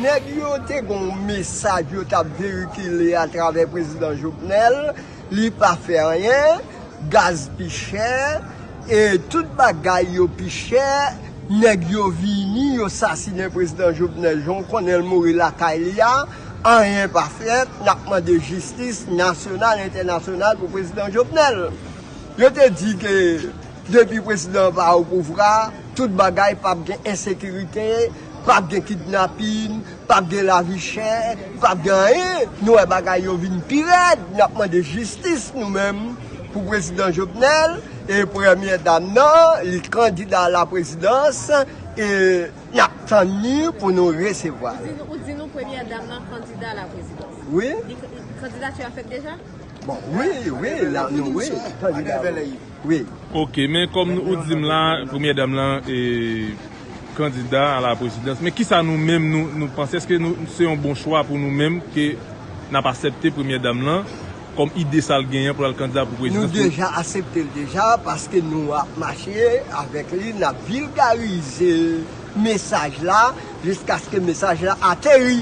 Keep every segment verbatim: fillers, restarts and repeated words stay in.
Nèg yo te gen yon mesaj yo t ap veyikile atravè prezidan Jovenel, li pa fè anyen, gaz pi chè, e tout bagay yo pi chè, nèg yo vini, yo sasinen prezidan Jovenel, jan w konnen l mouri lakay li a, anyen pa fèt, n ap mande jistis nasyonal, entènasyonal pou prezidan Jovenel. Yo te di ke depi prezidan an pa o pouvwa, tout bagay p ap gen ensekirite, p ap gen kidnapin, p ap gen lavi chè, p ap gen anyen. Nou wè bagay yo vin pi rèd. N ap mande jistis nou menm pou prezidan Jovenel e premyè dam nan, li kandida a la prezidans e n ap tann li pou nou resevwa l. Ou di, ou di nou premyè dam nan kandida a la prezidans. Wi. Li, kandidati a fèt deja? Bon, wi, wi, la, nou, wi, kandida, wi. Wi. Ok, men kòm ou di m la, premyè dam lan e kandida a la prezidans. Men kisa nou menm nou, nou panse? Èske nou, se yon bon chwa pou nou menm ke n ap aksepte premyè dam lan kòm ide sa l genyen pou l al kandida pou prezidans. Nou deja aksepte l deja, paske nou ap mache avèk li, n ap vilgarize mesaj la jiskaske mesaj la ateri.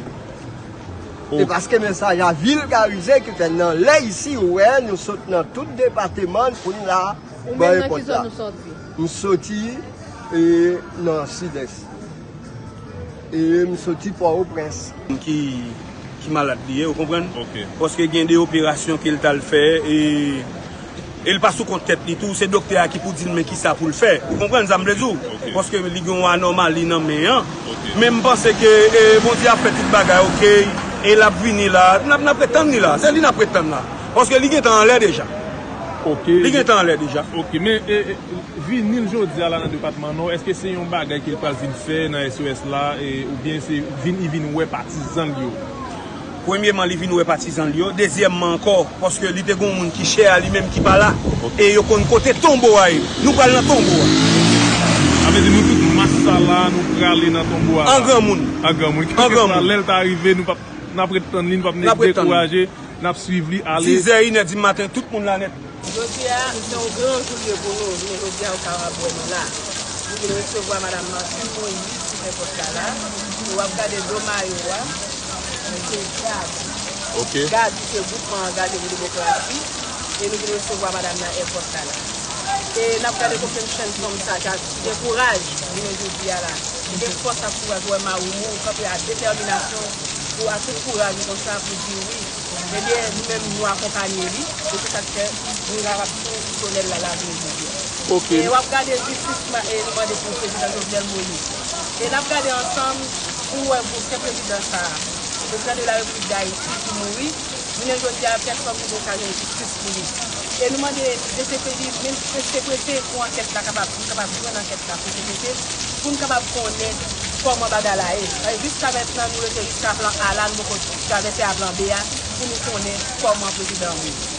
E paske mesaj la vilgarize ki fè nan lè isi, ou wè, nou sot nan tout depatman pou n la. Ou menm nan ki zòn ou sòti? M soti e, nan Sidès. E m soti Pòtoprens. Ki, ki malad li ye, ou konprann? Ok. Paske gen de operasyon ke l t al fè, e, e l pa sou kont tèt li tou, se doktè a ki pou di l men kisa pou l fè. Ou konprann sa m vle di w? Ok. Paske li gen yon anòmali nan men an. Ok. Men m panse ke, e, Bondye ap fè tout bagay, ok, e l ap vini la. N ap, n ap ret tann li la. Se li n ap ret tann la. Paske li gentan anlè deja. Ok. Li gentan anlè deja. Ok, men, e, e, vini l jodi a la nan depatman Nò, èske se yon bagay ke l pral vin fè nan S O S la, e, oubyen se vin, li vin wè patizan l yo? Premyeman, li vin wè patizan l yo. Dezyèmman ankò, paske li te gen yon moun ki chè a li menm ki pa la. Ok. E yo konn kote tonbo a ye. Nou pral nan tonbo a. Sa vle di nou tout mas sa la, nou prale nan tonbo a la. An granmoun. An granmoun. An granmoun. Kèlkeswa lè l ta rive, nou p ap, n ap ret tann li, nou p ap dekouraje. N ap swiv li ale. Sizè, inè di maten, tout moun la nèt. Jodi a, se yon gran jou l ye pou nou. Jounen jodi a, ou kapab wè nou la. Nou vin resevwa Madam Martine Moïse sou enpòt la la. E w ap gade do mayo a, se gad. Ok. Gad, ki se Gwoupman Angaje pou Demokrasi. E nou vin resevwa madanm nan enpòt la la. E n ap gade konbyen chenn fanm sa k ap gen kouraj jounen jodi a la. Gen fòs ak kouraj, ou wè Marimou, kanpe ak detèminasyon, pou, ak tout kouraj li konsa pou di wi. Ebyen, nou menm, nou akonpanye li, e se sa k fè nou kapab sou tonèl la la jounen jodi a. Ok. E w ap gade jistis ma-, e nou mande pou prezidan Jovenel Moïse. E n ap gade ansanm pou wè pou se prezidan sa a, prezidan de la Repiblik d Ayiti ki mouri, jounen jodi a, pèsòn ki gen ka jwenn jistis pou li. E nou mande D C P D menm prese prese pou ankèt la kapab, pou n kapab jwenn ankèt la prese prese, pou n kapab konnen kòman bagay la ye. Paske jiska mentnan, nou rete jiska plan A la, nou poko travèse a plan B a, pou nou konnen kòman prezidan an mouri.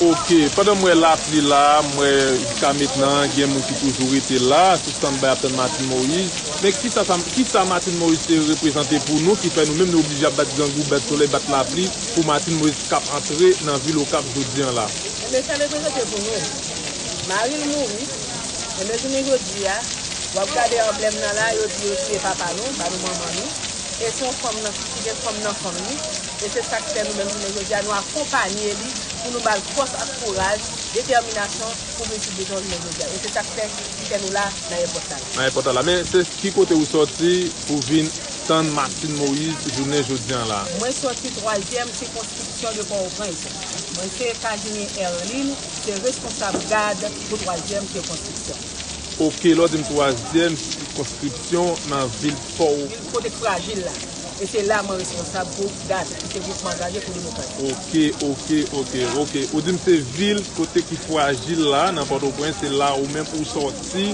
Ok, pandan m wè lapli la, m wè jiska mentnan, gen moun ki toujou rete la, sou standby ap tann Martine Moïse. Men kisa sa, kisa Martine Moïse te reprezante pou nou, ki fè nou menm nou oblije ap bat grangou, bat solèy, bat lapli, pou Martine Moïse k ap antre nan vil Okap jodi an la? Ebyen, sa reprezante pou nou. Mari l mouri, ebyen, jounen jodi a, w ap gade anblèm nan la, yo di yo tiye papa nou, ba nou manman nou. E se yon fanm nan, ki gen fanm nan fanm li. E se sa k fè nou menm jounen jodi a, nou akonpanye li pou nou ba l fòs ak kouraj, detèminasyon pou l reyisi jounen jodi a. E se sa k fè, ki fè nou la nan enpòt la la. Nan enpòt la la. Men se ki kote ou sòti pou vin tann Martine Moïse jounen jodi an la? Mwen sòti twazyèm sikonskripsyon de Pòtoprens. Mwen se Casimir Herline, se responsab gad pou twazyèm sikonskripsyon. Ok, lè w di m twazyèm sikonskripsyon nan vil Pò. Vil kote k frajil la. E se la mwen responsab pou gad, ki se Gwoupman Angaje pou Demokrasi. Ok, ok, ok, ok. Ou di m se vil kote ki frajil la, nan Pòtoprens, se la ou menm ou sòti.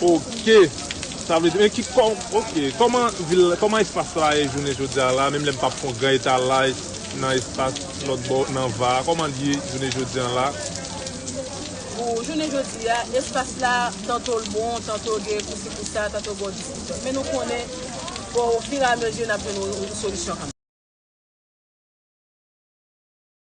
Ok. Sa vle di, men ki kò-, ok, kòman vil, kòman espas la ye jounen jodi a la, menm lè m p ap fè yon gran etalaj nan espas lòt bò, nan va a, kòman l ye jounen jodi a la? Pou jounen jodi a, espas la, tanto l bon, tanto gen kousi kousa, tanto gen diskisyon. Men nou konnen, bon, ofiramezi, n ap jwenn yon, yon solisyon kanmenm.